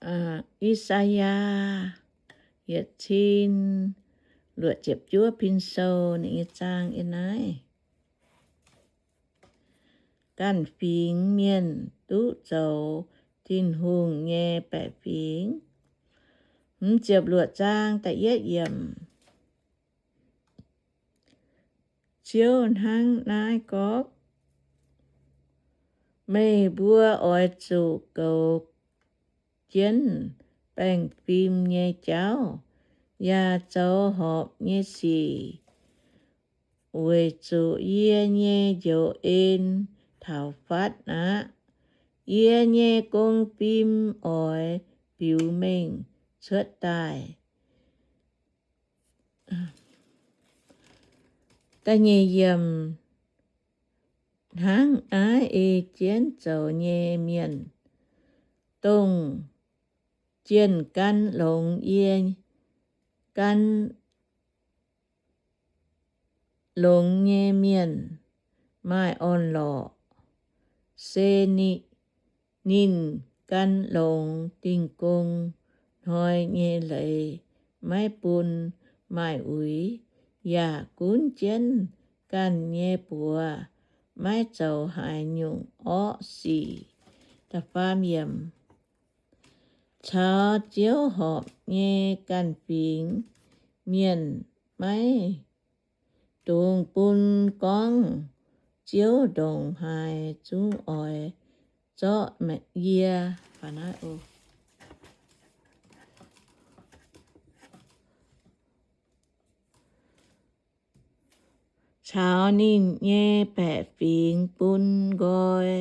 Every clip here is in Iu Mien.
I^saa^yaa yietc cin luoqc ziepc juov pin sou, ninh nyei zaang yiem naaiv. Ganh fingx mienh duqv zoux Tin-Hungh nyei baeqc fingx. Hmz ziepc luoqc zaang da'yietv yiemc. Ziouv hnangv naaiv gorngv, meih mbuo oix zuqc goux jienv baengh fim nyei jauv, yaac zoux horpc nyei sic, weic zuqc yie nyei njoux en taux fatv aqv. Yie nyei gong fim oix biux mengh cuotv daaih. Da'nyeic yiemc. Hnangv naaiv ei jienv zoux nyei mienh, dongh jienh gan longx yie, gan longx nyei mienh maaih orn-lorqc, se ninh gan longx dingh gong hnoi nyei leiz maiv bun maaih uix, yaac gunv jienv ganh nyei buoz maiv zoux haaix nyungc orqv sic. Caux Ziouv horpc nyei ganh fingx mienh maiv dungx bun gorngv Ziouv ndongc haaix zungv oix zorqv yie caux ninh nyei baeqc fingx bun nqoi,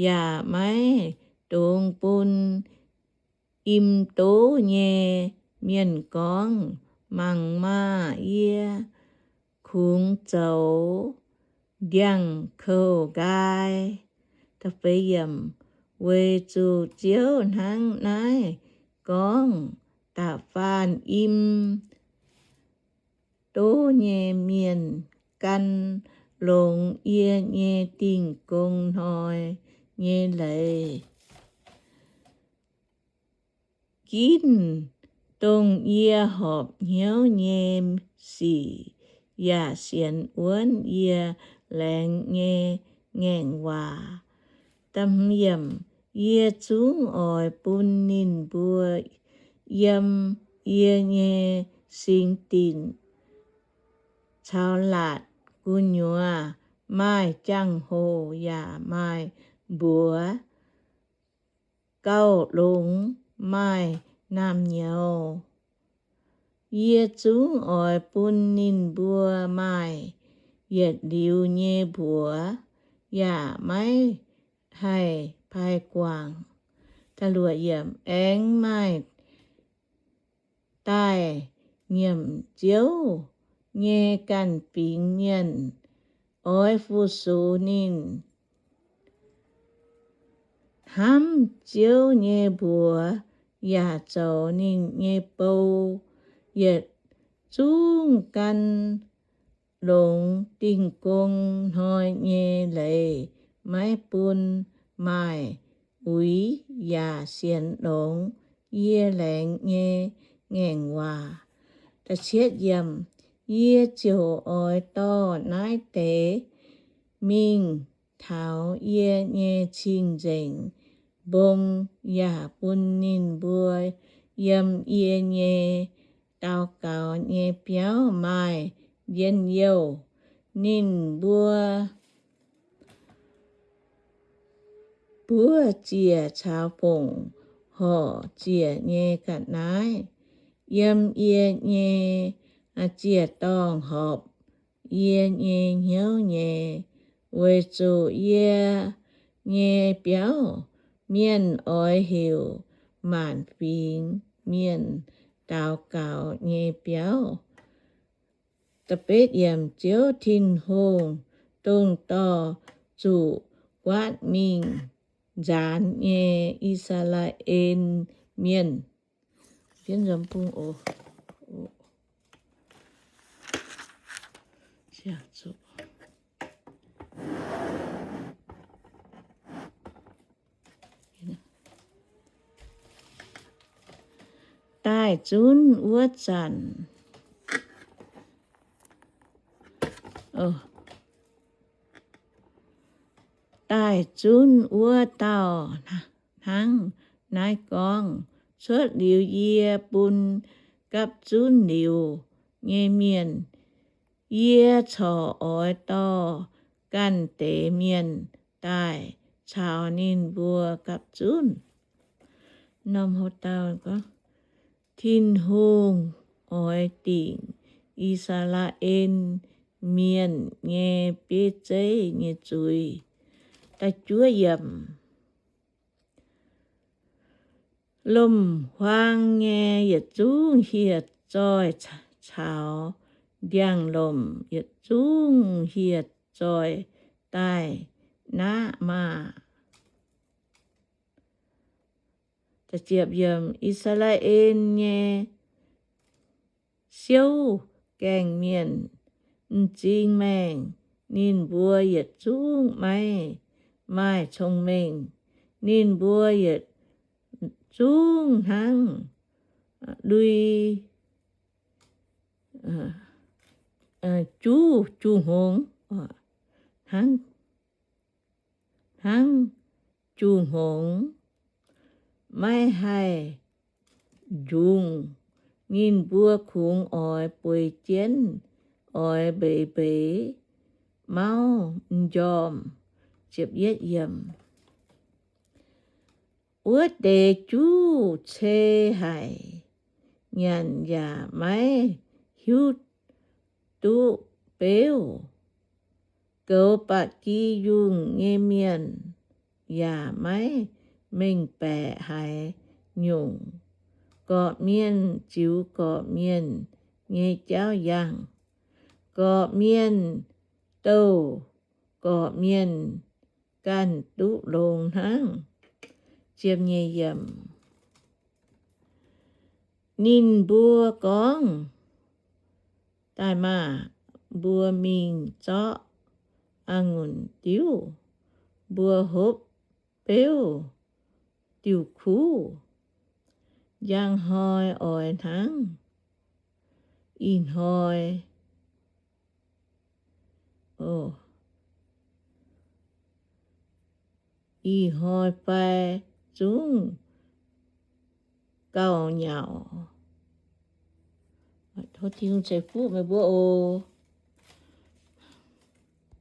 yaac maiv dungx bun im doz nyei mienh gorngv, mangc maah! Yie kungx zoux ndiangx-koux-nqaai. Weic zuqc Ziouv hnangv naaiv gorngv, da'faanh im doz nyei mienh gan longx yie nyei dingh gong hnoi nyei leiz, ginv dongh yie horpc hnyouv nyei sic, yaac sienx wuonv yie laengz nyei ngaengc waac. Yie zungv oix bun ninh mbuo yiem yie nyei singx dinc caux laatc gu'nyuoz maaih jangx-hoc yaac maaih mbuox, gauh longx maaih naamh nyouz. Yie zungv oix bun ninh mbuo maaih yietc liuz nyei mbuox, yaac maiv haih pai guangc. Aengx maaih daaih nyiemc Ziouv nyei ganh fingx mienh, oix fu-sux ninh, hnamv Ziouv nyei mbuox, yaac zoux ninh nyei bou, yietc zungv gan longx dingh gong hnoi nyei leiz maiv bun maaih uix, yaac sienx longx yie laengz nyei ngaengc waac. Yie ziouc oix dorh naaiv deix mingh taux yie nyei cing-nzengc mbong, yaac bun ninh mbuo yiem yie nyei daux gaux nyei biauv maaih njien-youh. Ninh mbuo buov ziec caux fongc horc ziec nyei ga'naaiv yiem yie nyei ziec-dorngh horpc yie nyei hnyouv nyei, weic zuqc yie nyei biauv mienh oix heuc maanc fingx mienh daux gaux nyei biauv. Ziouv Tin-Hungh, dongh dorh zuqc guaatv mingh nzaanx nyei I^saa^laa^en Mienh. Daaih zunv wuov zanc, daaih zunv wuov dauh hnangv naaiv gorngv, Cuotv liuz yie bun gapv zunv liuz nyei mienh, yie corc oix dorh ganh deix mienh daaih caux ninh mbuo gapv zunv. Norm hov dau gorngv, Tin-Hungh oix dingc I^saa^laa^en Mienh nyei bieiv zeiv nyei zuiz. Da'juov yiemc. Lomc-huaang nyei yietc zungv hieh zoih caux ndiangx-lomc yietc zungv hieh zoih daaih naqv maah! I^saa^laa^en nyei siouv gaengh mienh m'zing maengh. Ninh mbuo yietc zungv maiv maaih cong-mengh. Ninh mbuo yietc zungv hnangv lui, juv juv-hngongx, hnangv juv-hngongx maiv haih njungc. Ninh mbuo kungx oix bueix jienv, oix mbeix mbeix mauv m'njormh. Wuov deix juv cei haic, nyanc yaac maiv hiuv duqv beuv. Goux ba'gi yungh nyei mienh yaac maiv mengh baeqc haaix nyungc. Gorqv-mienh ziux gorqv-mienh nyei jauv yangh. Gorqv-mienh douh gorqv-mienh ganh duqv longx hnangv. Ninh mbuo gorngv, Daaih maah! Mbuo mingh zorqv a'ngunc diuv. Mbuo hopv beuv diuh kuv. Njang hnoi oix hnangv ih hnoi, ih hnoi fai zungv gauh nyauc. Tov Tin-Hungh ceix fuqv meih mbuo oc.